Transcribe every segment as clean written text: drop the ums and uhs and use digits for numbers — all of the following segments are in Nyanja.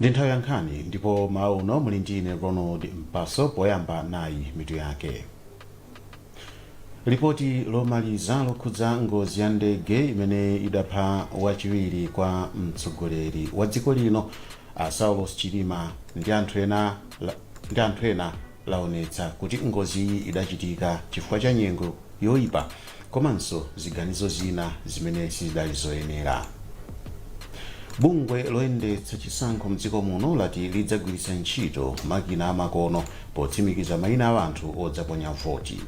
Ndi nthawi ya nkhani ndipo mawa uno muli ndine Ronald Mpaso. Poyamba nayi mitu yake. Lipoti lomaliza lokhudza ngozi ya ndege imene idapha wachiwiri kwa mtsogoleri wa dziko lino a Saulos Chilima ndi anthu ena laonetsa kuti ngoziyi idachitika chifukwa cha nyengo yoyipa komanso ziganizo zina zimene sizidali zoyenera. Bungwe loyendetsa chisankho mdziko muno lati lidzagwiritsa ntchito makina amakono potsimikiza mayina a anthu odzaponya voti.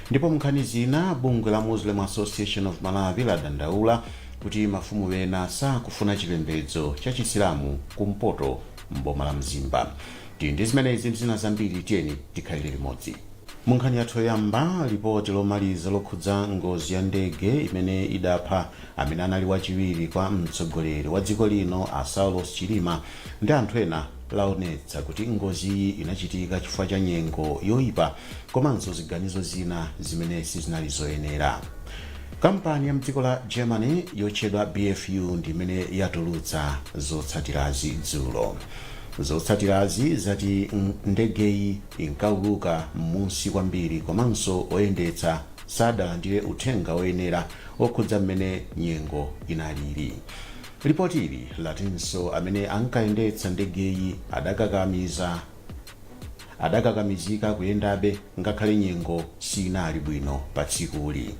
Ndipo mnkhani zina, bungwe la Muslim Association of Malawi ladandaula kuti mafumu ena sakufuna chipembedzo cha Chisilamu kumpoto mboma la Mzimba. Tili ndi zimenezi ndi zina zambiri, tiyeni tikhalire limodzi. Mu nkhani yathu yoyamba, lipoti lomaliza lokhudza ngozi ya ndege imene idapha amene anali wachiwiri kwa mtsogoleri wa dziko lino a Saulos Chilima ndi anthu ena laonetsa kuti ngoziyi inachitika chifukwa cha nyengo yoyipa komanso ziganizo zina zimene sizinali zoyenera. Kampani ya mdziko la Germany yotchedwa BFU ndi imene yatulutsa zotsatirazi dzulo. Zotsatirazi zati ndegeyi inkauluka m'munsi kwambiri komanso oyendetsa sadalandire uthenga woyenera okhudza mmene nyengo inalili. Lipotili latinso amene ankayendetsa ndegeyi adakakamizika kuyendabe ngakhale nyengo sinali bwino pa tsikuli.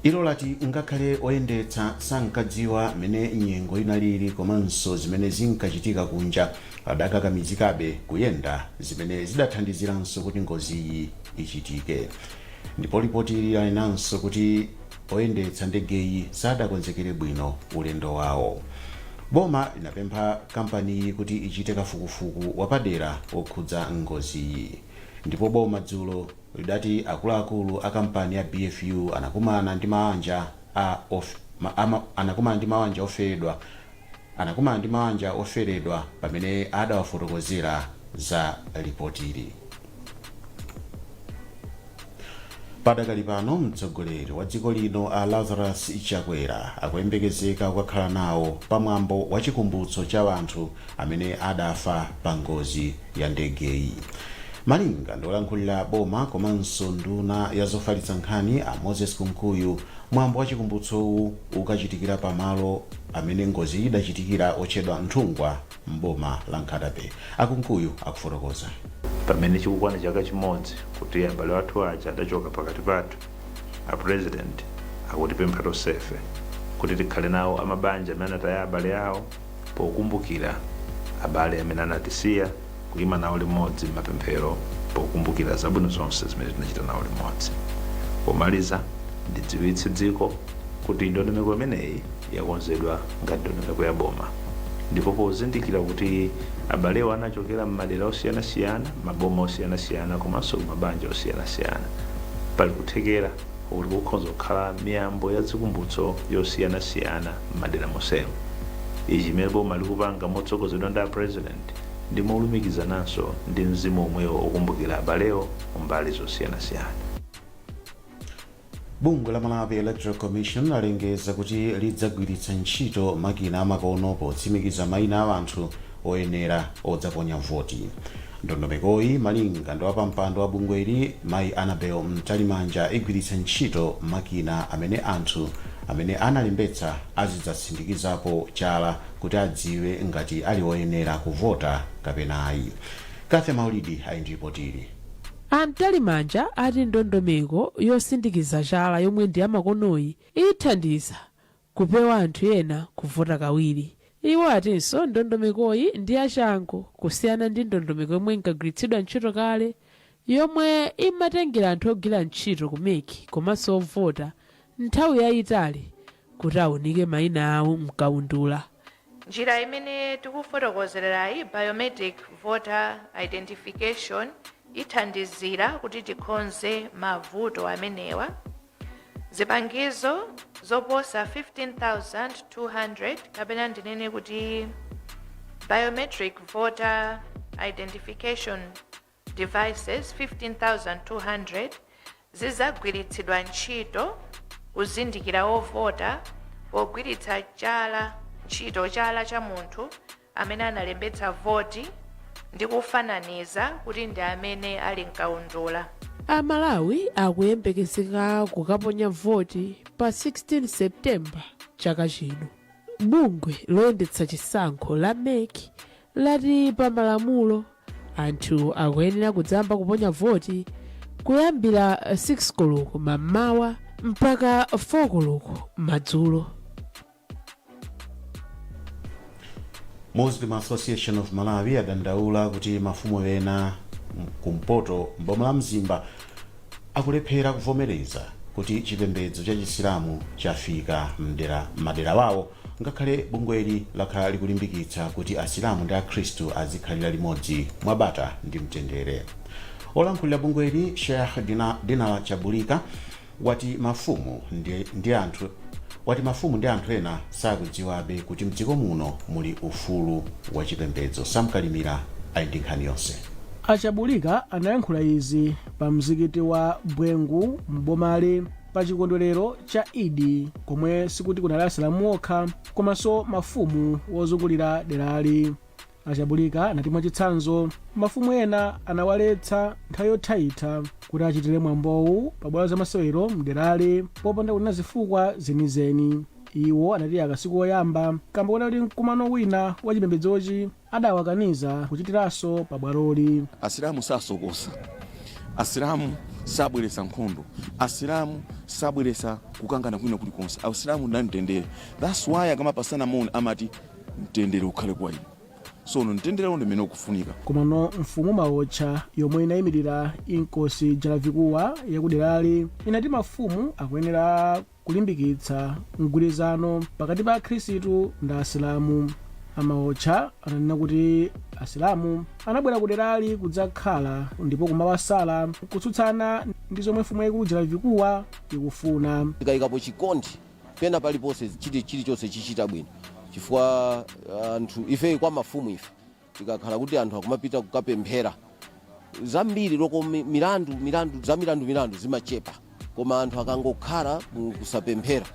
Ilo lati ngakhale oyendetsa sankadziwa mmene nyengo inalili komanso zimene zinkachitika kunja, adakakamizikabe kuyenda, zimene zidathandiziranso kuti ngoziyi ichitike. Ndipo lipotili lanenanso kuti oyendetsa ndegeyi sadakonzekere bwino ulendo wawo. Boma linapempha kampaniyi kuti ichite kafukufuku wapadera wokhudza ngoziyi. Ndipo boma dzulo lidati akuluakulu a kampani ya BFU anakumana ndi mawanja oferedwa pamene adawafotokozera za lipotili. Padakali pano, mtsogoleri wa dziko lino a Lazarus Chakwera akuyembekezeka kukakhala nawo pamwambo wa chikumbutso cha anthu amene adafa pa ngozi ya ndegeyi. Malinga ndi olankhulira boma komanso nduna ya zofalitsa nkhani a Moses Kunkuyu, mwambo wa chikumbutsowu ukachitikira pamalo amene ngozi idachitikira otchedwa Nthungwa mboma la Nkhata Bay. A Kunkuyu akufotokoza. Pamene chikukwana chaka chimodzi kuti abale athu aja adachoka pakati pathu, a President akutipempha tonsefe kuti tikhale nawo amabanja amene anataya abale awo pokumbukira abale amene anatisiya, kuyima nawo limodzi m'mapemphero pokumbukira zabwino zonse zimene tinachita nawo limodzi. Pomaliza, ndidziwitse dziko kuti ndondomeko imeneyi yakonzedwa ngati ndondomeko ya boma, ndipo pozindikira kuti abalewo anachokera m'madera osiyanasiyana, maboma osiyanasiyana komanso mabanja osiyanasiyana, pali kuthekera kuti kukhoza kukhala miyambo ya zikumbutso yosiyanasiyana m'madera monsemo. Ichi chimene boma likupanga motsogozedwa ndi a President ndi molumikizananso ndi mzimu omwewo okumbukira abalewo mbali zosiyanasiyana. Bungwe la Malawi Electoral Commission lalengeza kuti lidzagwiritsa ntchito makina amakono potsimikiza mayina a anthu oyenera odzaponya voti. Ndondomekoyi, malinga ndi wapampando wa bungweli mayi Annabel Mtalimanja, igwiritsa ntchito makina amene anthu amene analembetsa azidzasindikizapo chala kuti adziwe ngati ali oyenera kuvota kapena ayi. Kathe Maulidi ali ndi ripotili. A Mtalimanja ati ndondomeko yosindikiza chala yomwe ndi yamakonoyi ithandiza kupewa anthu ena kuvota kawiri. Iwo atinso ndondomekoyi ndi yachangu kusiyana ndi ndondomeko yomwe inkagwiritsidwa ntchito kale, yomwe imatengera anthu ogwira ntchito ku MEC komanso ovota nthawi yayitali kuti aunike mayina awo mkaundula. Njira imene tikufotokozerayi, biometric voter identification, ithandizira kuti tikonze mavuto amenewa. Zipangizo zoposa 15,200, kapena ndinene kuti biometric voter identification devices 15,200, zizagwiritsidwa ntchito kuzindikira ovota pogwiritsa chala ntchito chala cha munthu amene analembetsa voti ndi kufananiza kuti ndi amene ali mkaundula. Amalawi akuyembekezeka kukaponya voti pa 16 Septemba chaka chino. Bungwe loyendetsa chisankho la MEC lati pa malamulo anthu akuyenera kudzamba kuponya voti kuyambira 6 koloko mammawa mpaka 4 koloko madzulo. Muslim Association of Malawi adandaula kuti mafumu ena kumpoto mboma la Mzimba akulephera kuvomereza kuti chipembedzo cha Chisilamu chafika mdera madera wawo, ngakhale bungweli lakhala likulimbikitsa kuti Asilamu ndi Akhristu azikhalira limodzi mwabata ndi mtendere. Olankhulira bungweli, Sheikh Dinala Chabulika, wati mafumu ndi anthu ena sakudziwabe kuti mdziko muno muli ufulu wa chipembedzo. Samkalimira ali ndi nkhani yonse. Achabulika anayankhula izi pa mzikiti wa Bwengu mbomali pa chikondwerero cha Idi, komwe sikuti kunali Asilamu okha komanso mafumu wozungulira derali. Achabulika anati mwachitsanzo mafumu ena anawaletsa nthawi yothayitha kuti achitire mwambowu pa bwalo zamasewero mderali popanda kunena zifukwa zenizeni. Iwo anati akasiku oyamba kamba kuona kuti mkumano wina wa chipembedzochi adawakaniza kuchitiranso pa bwaloli. Asilamu sasokosa, Asilamu sabweretsa nkhondo, Asilamu sabweretsa kukangana kwina kulikonse. Asilamu ndi mtendere. That's why akamapasana moni amati, "Mtendere ukhale kwa inu." So mtendere ndi mmene ukufunika. Komano mfumu Maotcha, yomwe inayimirira Inkosi Jalavikuwa yakuderali, inati mafumu akuyenera kulimbikitsa mgwirizano pakati pa Akhristu ndi Asilamu. Amaotcha ananena kuti Asilamu anabwera kuderali kudzakhala ndipo kumawasala kutsutsana ndi zomwe mfumu yayikulu Jalavikuwa ikufuna. Tikayikapo chikondi pena paliponse, chilichonse chichita bwino, chifukwa anthu ife kwa mafumu ife tikakhala kuti anthu akumapita kukapemphera zambiri loko milandu za milandu zimachepa. Koma anthu akangokhala kusapemphera,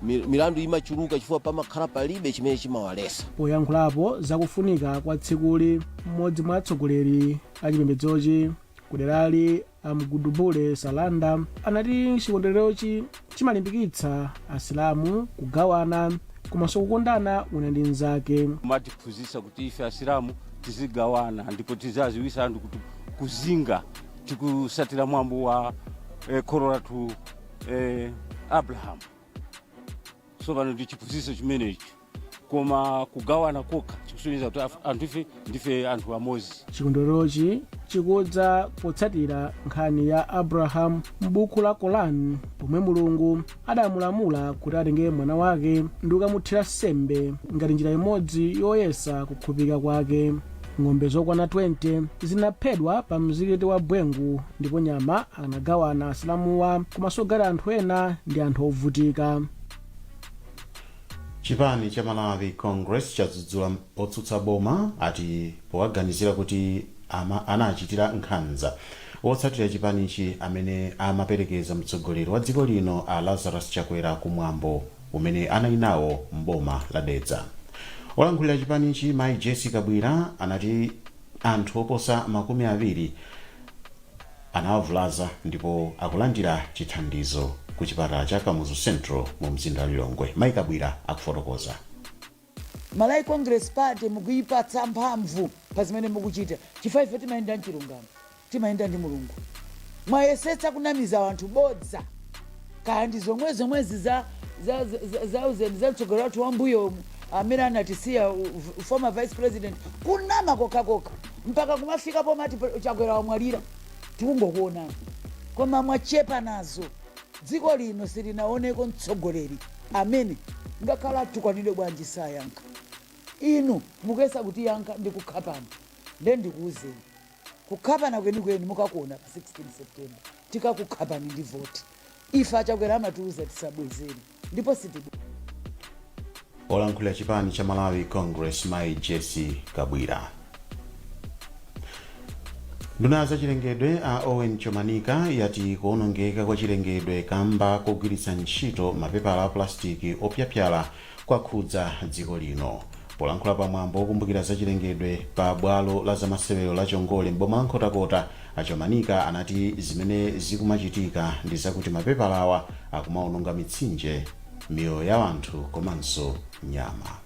milandu imachuluka chifukwa pamakhala palibe chimene chimawalesa. Poyankhulapo zakufunika kwa tsikuli, mmodzi mwa atsogoleri a chipembedzochi kuderali, Amgudubule Salanda, anati chikondwererochi chimalimbikitsa Asilamu kugawana komanso kukondana wina ndi mnzake. Matiphunzitsa kuti ife Asilamu tizigawana ndipo tizaziwisa anthu kuti kuzinga tikusatira mwambo wa kholo lathu Abrahamu. So pano ndi chiphunzitso chimenechi, koma kugawana kokha chikusonyeza kuti anthu ife ndife anthu amodzi. Chikondwererochi chikudza potsatira nkhani ya Abrahamu m'buku la Koran, pomwe Mulungu adamulamula kuti atenge mwana wake ndi kukamuthira sembe ngati njira imodzi yoyesa kukhulupirika kwake. Ng'ombe zokwana 20 zinaphedwa pa mzikiti wa Bwengu ndipo nyama anagawana Asilamuwa komanso gati anthu ena ndi anthu ovutika. Chipani cha Malawi Congress chadzudzula otsutsa boma ati powaganizira kuti anachitira nkhanza wotsatira chipanichi amene amaperekeza mtsogoleri wa dziko lino a Lazarus Chakwera kumwambo umene anali nawo mboma la Dedza. Olankhulira chipanichi, mayi Jessica Bwira, anati anthu oposa 20 anawavulaza ndipo akulandira chithandizo ku chipatala cha Kamuzu Central mu mzinda wa Lilongwe. Mayi Kabwira akufotokoza. Malawi Congress Party mukuyipatsa mphamvu pa zimene mukuchita, chifukwa ife timayenda mchilungamo, timayenda ndi Mulungu. Mwayesetsa kunamiza anthu bodza, kaya ndi zomwe zomwezi za za mtsogoleri wathu wambuyomu amene anatisiya, former vice president, kunama kokhakokha mpaka kumafika pomati Chakwera wamwalira. Tikungokuonani, koma mwachepa nazo. Dziko lino silinaoneko mtsogoleri amene ngakhala atukwanidwe bwanji sayankha. Inu mukuyesa kutiyankha ndi kukhapana. Nde ndikuwuzeni, kukhapana kwenikweni mukakuona pa 16 September. Tikakukhapani ndi voti. Ife aChakwera amatiuza tisabwezere ndipo sitibwe. Olankhulira chipani cha Malawi Congress, mayi Jessie Kabwira. Nduna za chilengedwe a Owen Chomanika yati kuwonongeka kwa chilengedwe kamba kogwiritsa ntchito mapepala a plastic opyapyala. Kwakhudza dziko lino. Polankhula pamwambo wokumbukira zachilengedwe pa bwalo la zamasewero la Chongole m'boma la Nkhotakota, a Chomanika anati zimene zikumachitika ndi zakuti mapepalawa akumaononga mitsinje, miyoyo ya anthu komanso nyama.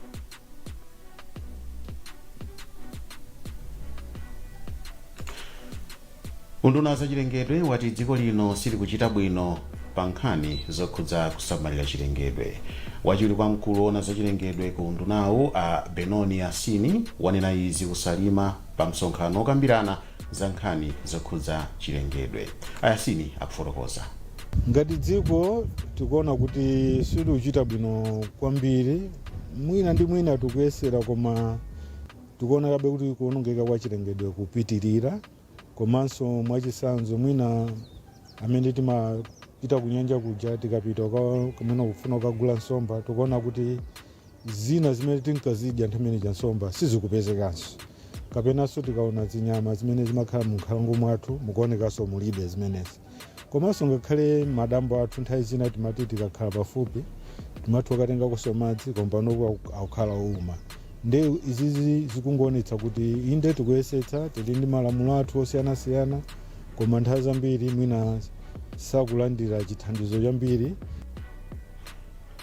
Unduna wa zachilengedwe wati dziko lino silikuchita bwino pa nkhani zokhudza kusamalira chilengedwe. Wachiwiri kwa mkulu woona zachilengedwe ku undunawu, a Benoni Yasini, wanena izi ku Salima pa msonkhano wokambirana za nkhani zokhudza chilengedwe. A Yasini akufotokoza. Ngati dziko tikuona kuti silikuchita bwino kwambiri. Mwina ndi mwina tikuyesera, koma tikuonekabe kuti kuonongeka kwa chilengedwe kupitirira. Komanso mwachitsanzo, mwina amene timapita kunyanja kuja, tikapita kumene kufuna kukagula nsomba, tikuona kuti zina zimene tinkazidya nthawi imene nsomba sizikupezekanso. Kapenanso tikaona zinyama zimene zimakhala mu nkhalango mwathu, mukuonekanso mulibe zimenezi. Komanso ngakhale madambo athu, nthawi zina timati tikakhala pafupi timatha kukatengakonso madzi, koma panopo akukhala owuma. Nde izizi zikungoonetsa kuti inde tikuyesetsa, tili ndi malamulo athu osiyanasiyana, koma nthawi zambiri mwina sakulandira chithandizo chambiri.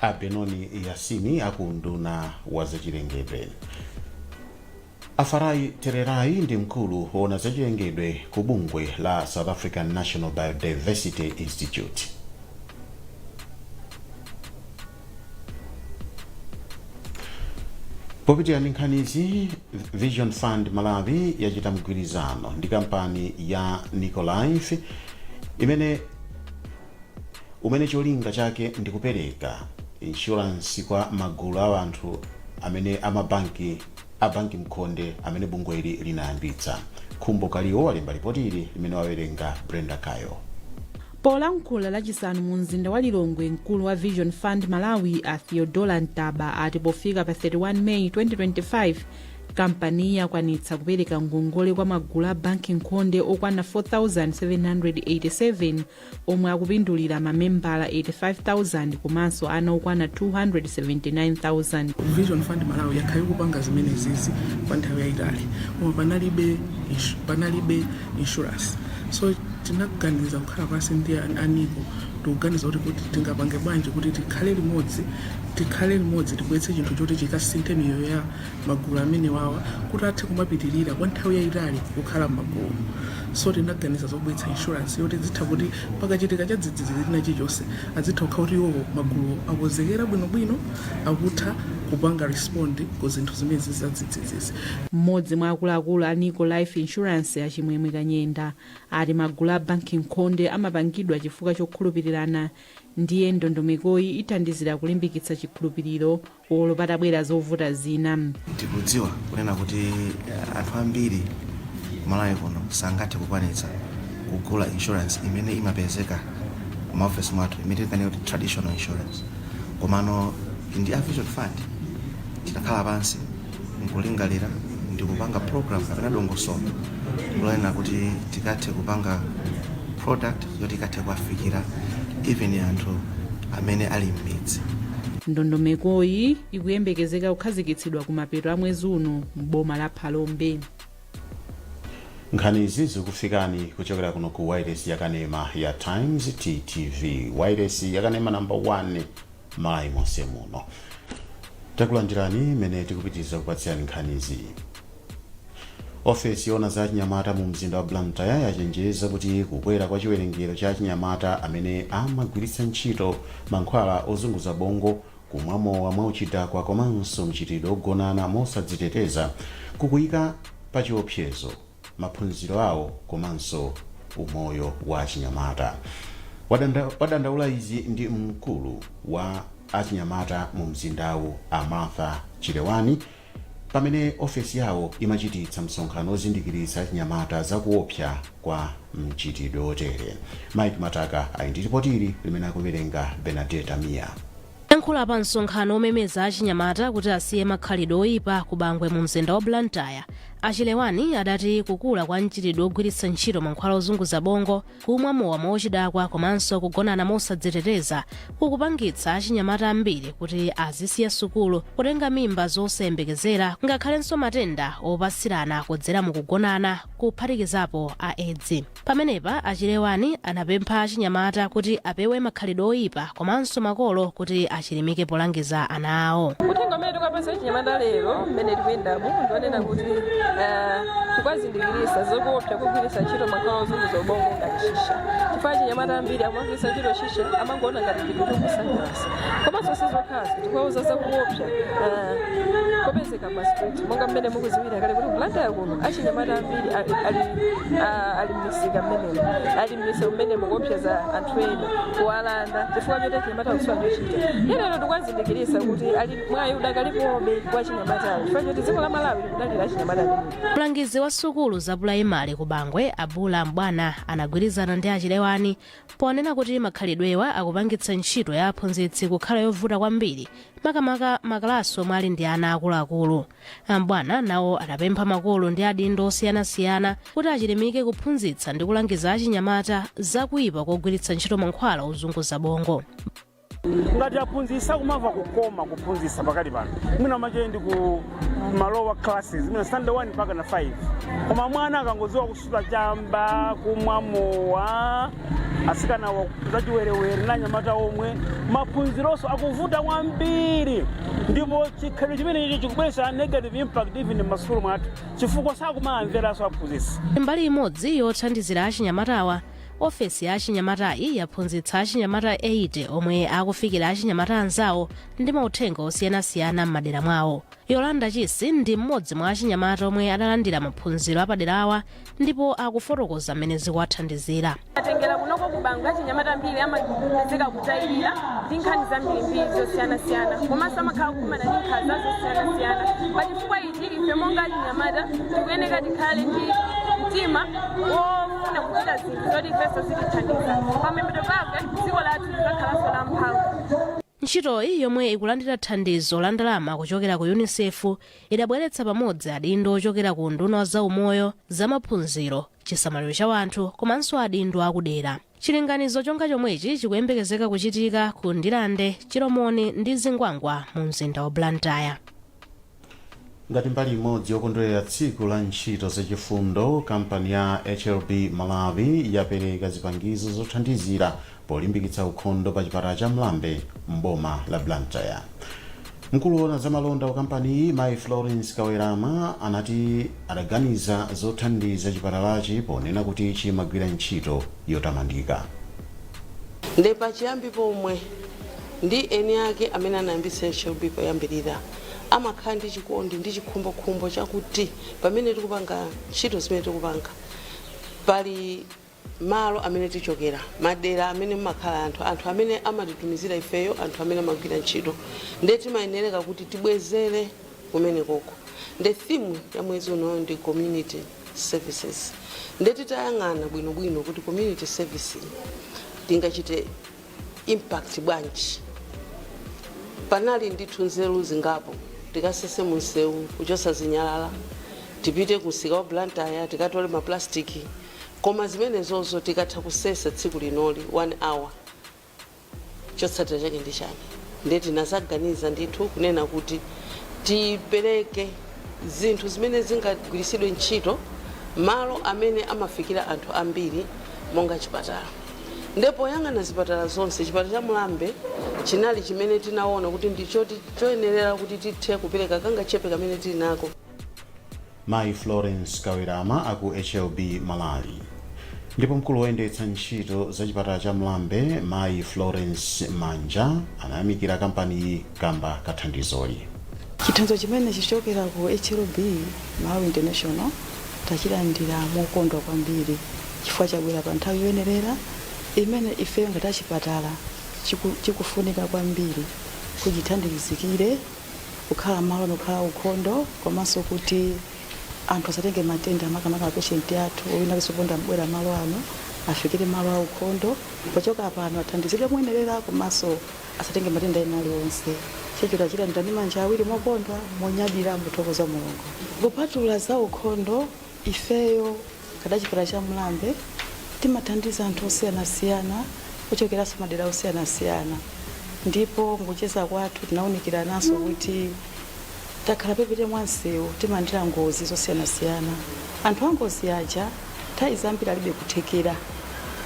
A Benoni Yasini aku unduna wa zachilengedwe. Afarai Tererai ndi mkulu woona zachilengedwe ku bungwe la South African National Biodiversity Institute. Popitira ndi nkhanizi, Vision Fund Malawi yachita mgwirizano ndi kampani ya Nicolife umene cholinga chake ndi kupereka inshuransi kwa magulu a anthu amene amabanki a banki mkhonde amene bungweli linayambitsa. Khumbo Kaliwo walemba ripoti ili limene wawerenga Brenda Kayo. Polankhula Lachisanu mu mzinda wa Lilongwe, mkulu wa Vision Fund Malawi a Theodora Ntaba ati pofika pa 31 Meyi 2025, kampaniyi yakwanitsa kupereka ngongole kwa magulu a banki nkhonde okwana 4787 omwe akupindulira mamembala 85,000 komanso ana okwana 279,000. Vision Fund Malawi yakhala ikupanga zimenezizi kwa nthawi yayitali, koma panalibe insurance. So tinaganiza kukhala pansi ndi a NICO, tikuganiza kuti tingapange bwanji kuti tikhale limodzi, tibweretse chinthu choti chikasinthe miyoyo ya magulu amene wawa kuti athe kumapitirira kwa nthawi yayitali kukhala m'magulu. So tinaganiza zobweretsa insurance yoti zitha kuti pakachitika chadzidzidzi china chilichonse, azitha kukhala kuti iwowo magulu akonzekera bwinobwino, akutha kupanga respond ku zinthu zimene zadzidzidzizi. Mmodzi mwa akuluakulu a Nico Life Insurance, Achimwemwe Kanyenda, ati magulu a banki nkhonde amapangidwa chifukwa chokhulupirirana, ndiye ndondomekoyi ithandizira kulimbikitsa chikhulupiriro olo patabwera zovuta zina. Tikudziwa kunena kuti anthu ambiri kumalawi kuno sangathe kukwanitsa kugula insurance imene imapezeka kumaofesi mwathu, imene tikanena kuti traditional insurance. Komano ndi a Vision Fund tinakhala pansi nkulingalira ndi kupanga program kapena dongosolo lonena kuti tikathe kupanga product yoti ikathe kuwafikira even anthu amene ali m'midzi. Ndondomekoyi ikuyembekezeka kukhazikitsidwa kumapeto a mwezi uno m'boma la Phalombe. Nkhanizi zikufikani kuchokera kuno ku wireless yakanema ya Times TTV, wireless yakanema number 1 Malawi monse muno. Takulandirani mmene tikupitiriza kupatsirani nkhanizi. Ofesi yoona za achinyamata mu mzinda wa Blantyre yachenjeza kuti kukwera kwa chiwerengero cha achinyamata amene amagwiritsa ntchito mankhwala ozunguza bongo, kumwa mowa mwauchidakwa komanso mchitidwe ogonana mosadziteteza kukuyika pa chiopsezo maphunziro awo komanso umoyo wa achinyamata. Wadandaula izi ndi mkulu wa achinyamata mu mzindawu, a Martha Chilewani, pamene ofesi yawo imachititsa msonkhano ozindikiritsa achinyamata zakuopsa kwa mchitidwe otere. Mike Mataka ali ndi ripoti limene akuwerenga Benadeta Mia. Yankhula pa msonkhano omemeza achinyamata kuti asiye makhalidwe oyipa ku Bangwe mu mzinda wa Blantyre, Achilewani adati kukula kwa mchitidwe ogwiritsa ntchito mankhwala ozunguza bongo, kumwa mowa mochidakwa komanso kugonana mosadziteteza kukupangitsa achinyamata ambiri kuti azisiya sukulu, kutenga mimba zosayembekezera, ngakhalenso matenda opatsirana kudzera mukugonana, kuphatikizapo a Edzi. Pamenepa Achilewani anapempha achinyamata kuti apewe makhalidwe oyipa komanso makolo kuti achilimike polangiza ana awo. Uthenga umene tikapasa achinyamata lero mmene tikuyendamo ndionena kuti tikuwazindikirisa zokuopsa kugwiritsa ntchito mankhwala ozunguza ubongo ngati shisha, chifukwa achinyamata ambiri amagwiritsa ntchito shisha, amangoona ngati chinthu chokusangalatsa. Komanso sizokhazo, tikuwauza zakuopsa kopezeka ma street, monga mmene mukuziwira kale kuti Blantyre kuno achinyamata ambiri ali mmisika mmenemo, ali mmisewu mmenemo, kuopseza anthu ena, kuwalanda chifukwa choti achinyamata akusowa chochita. Lero tikuwazindikirisa kuti ali mwayi udakalipobe kwa achinyamatawo, chifukwa choti dziko la Malawi likudalira achinyamata amenewo. Mlangizi wa sukulu za pulayimale ku Bangwe, Abula Mbwana, anagwirizana ndi Achilewani ponena kuti makhalidwewa akupangitsa ntchito ya aphunzitsi kukhala yovuta kwambiri, makamaka makalasi omwe ali ndi ana akuluakulu. Ambwana nawo adapempha makolo ndi adindo osiyanasiyana kuti achilimike kuphunzitsa ndi kulangiza achinyamata zakuyipa kogwiritsa ntchito mankhwala ozunguza bongo. Ngati aphunzitsa kumamva kukoma kuphunzitsa pakati pano, mwina mache ndi ku ma lower classes, mwina standard 1 mpaka na 5, koma mwana akangodziwa kusuta chamba, kumwa mowa, asikana zachiwerewere na anyamata omwe, maphunzironso akuvuta kwambiri. Ndipo chikhalidwe chimenechi chikubweretsa negative impact even m'masukulu mwathu, chifukwa sakumamveranso aphunzitsi. Mbali imodzi yothandizira achinyamatawa, ofesi ya achinyamatayi yaphunzitsa achinyamata 80 omwe akufikira achinyamata anzawo ndi mauthenga osiyanasiyana m'madera mwawo. Yolanda Chisi ndi mmodzi mwa achinyamata omwe adalandira maphunziro apaderawa ndipo akufotokoza mmene zikuwathandizira. Atengera kunoko kubanga, achinyamata ambiri amapezeka kutayirira ndi nkhani zambirimbiri zosiyanasiyana, komanso amakhala kukumana ndi nkhanza zosiyanasiyana. Pachifukwa ichi, ife monga achinyamata tikuyeneka tikhale ndi mtima wofuna kuchita zinthu zoti ifenso zitithandiza pamembeto pake, dziko lathu lidzakhalanso la mphamvu. Ntchitoyi, yomwe ikulandira thandizo la ndalama kuchokera ku UNICEF, idabweretsa pamodzi adindo ochokera ku unduna wa zaumoyo, zamaphunziro, chisamaliro cha anthu komanso adindo akudera. Chilinganizo chonga chomwechi chikuyembekezeka kuchitika ku Ndilande, Chilomoni ndi Zingwangwa mu mzinda wa Blantyre. Ngati mbali imodzi yokondwerera tsiku la ntchito zachifundo, kampani ya HLB Malawi yapereka zipangizo zothandizira polimbikitsa ukhondo pa chipatala cha Mlambe mboma la Blantyre. Mkulu woona zamalonda wa kampaniyi, mayi Florence Kawerama, anati adaganiza zothandiza chipatalachi ponena kuti chimagwira ntchito yotamandika. Nde pachiyambi pomwe ndi eni ake amene anayambitsa HLB poyambirira amakhala ndi chikondi ndi chikhumbokhumbo chakuti pamene tikupanga ntchito zimene tikupanga, pali malo amene tichokera, madera amene mumakhala anthu, anthu amene amatitumizira ifeyo, anthu amene amagwira ntchito, nde timayenereka kuti tibwezere kumene koko. Nde theme ya mwezi unoyo ndi community services. Nde titayang'ana bwinobwino kuti community service tingachite impact bwanji, panali ndithu nzeru zingapo: tikasese munsewu, kuchosa zinyalala, tipite kumsika wa Blantyre tikatole maplastiki. Koma zimenezozo tikatha kusesa tsiku linoli 1 hour, chotsatira chake ndi chani? Ndiye tinazaganiza ndithu kunena kuti tipereke zinthu zimene zingagwiritsidwe ntchito malo amene amafikira anthu ambiri monga chipatala. Ndipo poyang'ana zipatala zonse, chipatala cha Mlambe chinali chimene tinaona kuti ndichoti choyenerera kuti tithe kupereka kangachepe kamene tili nako. Mayi Florence Kawerama aku HLB Malawi. Ndipo mkulu woyendetsa ntchito za chipatala cha Mlambe, mayi Florence Manja, anayamikira kampaniyi kamba kathandizoli. Chithandizo chimene chichokera ku HLB Malawi International tachilandira mokondwa kwambiri, chifukwa chabwera pa nthawi yoyenerera imene ifeyo ngati achipatala chikufunika kwambiri kuti chithandizikire kukhala malo nokhala ukhondo, komanso kuti anthu asatenge matenda, makamaka mapeshenti athu owina kusoponda mbwera malo ano afikire malo a ukhondo, pochoka pano athandizidwe moyenerera komanso asatenge matenda ena aliwonse. Choncho tachilandira ndi manja awiri, mokondwa, monyadira, muthokoza Mulungu. Kupatula za ukhondo, ifeyo ngati chipatala cha Mlambe timathandiza anthu osiyanasiyana ochokeranso madera osiyanasiyana, ndipo mukucheza kwathu tinawunikirananso kuti takhala pepete mwa msewu, timalandira ngozi zosiyanasiyana. Anthu angozi aja nthawi zambiri alibe kuthekera.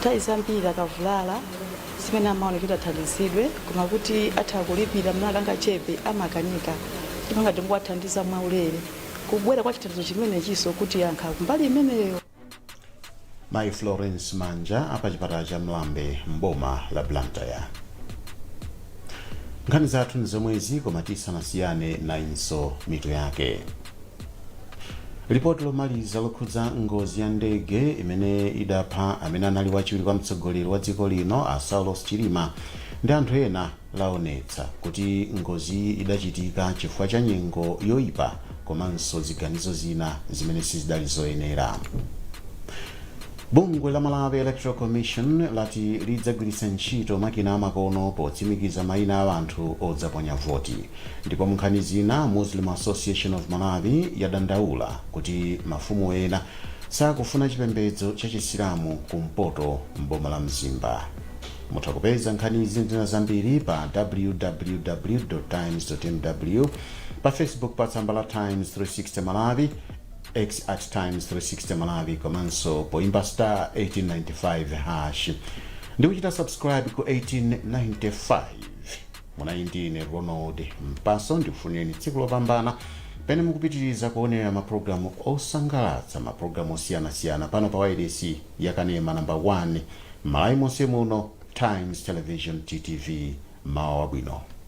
Nthawi zambiri akavulala, zimene amaona kuti athandizidwe, koma kuti atha kulipira mnaka angachepe, amakanika. Timangati ndikuwathandiza mwaulere. Kubwera kwa chithandizo chimenechiso kuti yankha kumbali imeneyo. Mayi Florence Manja apachipatala cha Mlambe mboma la Blantyre. Nkhani zathu ndi zomwezi, koma tisanasiyane, nayinso mitu yake. Ripoti lomaliza lokhudza ngozi ya ndege imene idapha amene anali wachiwiri kwa mtsogoleri wa dziko lino a Saulos Chilima ndi anthu ena laonetsa kuti ngozi idachitika chifukwa cha nyengo yoyipa komanso ziganizo zina zimene sizidali zoyenera. Bungwe la Malawi Electoral Commission lati lidzagwiritsa ntchito makina amakono potsimikiza mayina a anthu odzaponya voti. Ndipo munkhani zina, Muslim Association of Malawi yadandaula kuti mafumu ena sakufuna chipembedzo cha Chisilamu kumpoto mboma la Mzimba. Mutha kupeza nkhani izi ndi zina zambiri pa www.times.mw, pa Facebook pa tsamba la Times 360 Malawi, X @Times360 Malawi, komanso poimba *1895# ndi kuchita subscribe ku 1895. Munali ndine Ronald Mpaso. Ndikufunireni tsiku lopambana pene mukupitiriza kuonera mapulogalamu osangalatsa, mapulogalamu osiyanasiyana pano pa wailesi yakanema namba 1 Malawi monse muno, Times Television, TTV. Mawa wabwino.